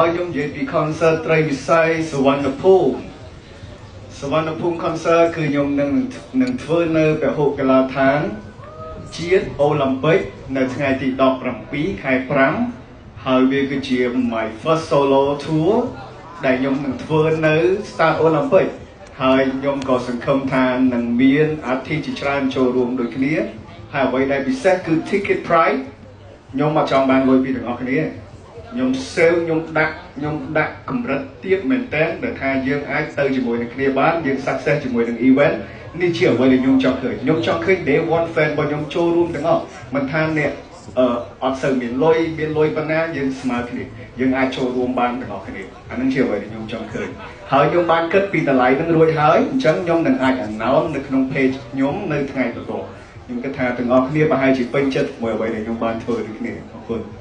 ហើយខ្ញុំនិយាយពី concert ត្រីវិស័យសវណ្ណភូមិសវណ្ណភូមិ concert គឺខ្ញុំនឹងធ្វើនៅពហុកីឡាដ្ឋានជាតិអូឡ িম্প ិកនៅថ្ងៃទី17ខែ5ហើយវាគឺជា my first solo tour ដែលខ្ញុំនឹងធ្វើនៅ Stade Olympic ហើយខ្ញុំក៏សង្ឃឹមថានឹងមាន artist ជាច្រើនចូលរួមដូចគ្នាហើយអ្វីដែលពិសេសគឺ ticket price ខ្ញុំអត់ចង់បានលុយពីទាំងអស់គ្នាខ្ញុំ sale ខ្ញុំដាក់កម្រិតទៀបមែនតើដែលថាយើងអាចទៅជាមួយនឹងគ្នាបានយើង success ជាមួយនឹង event នេះជាអ្វីដែលខ្ញុំចង់ឃើញខ្ញុំចង់ឃើញ day one fan របស់ខ្ញុំចូលរួមទាំងអស់មិនថាអ្នកអឺអត់សូវមានលុយមានលុយប៉ុណ្ណាយើងស្មើគ្នាយើងអាចចូលរួមបានទាំងអស់គ្នាអានឹងជាអ្វីដែលខ្ញុំចង់ឃើញហើយខ្ញុំបានគិតពីតម្លៃនឹងរួចហើយអញ្ចឹងខ្ញុំនឹងអាច announce នៅក្នុង page ខ្ញុំនៅថ្ងៃបន្ទាប់ខ្ញុំគិតថាទាំងអស់គ្នាប្រហែលជាពេញចិត្តមួយអ្វីដែលខ្ញុំបានធ្វើដូចគ្នាអរគុណ។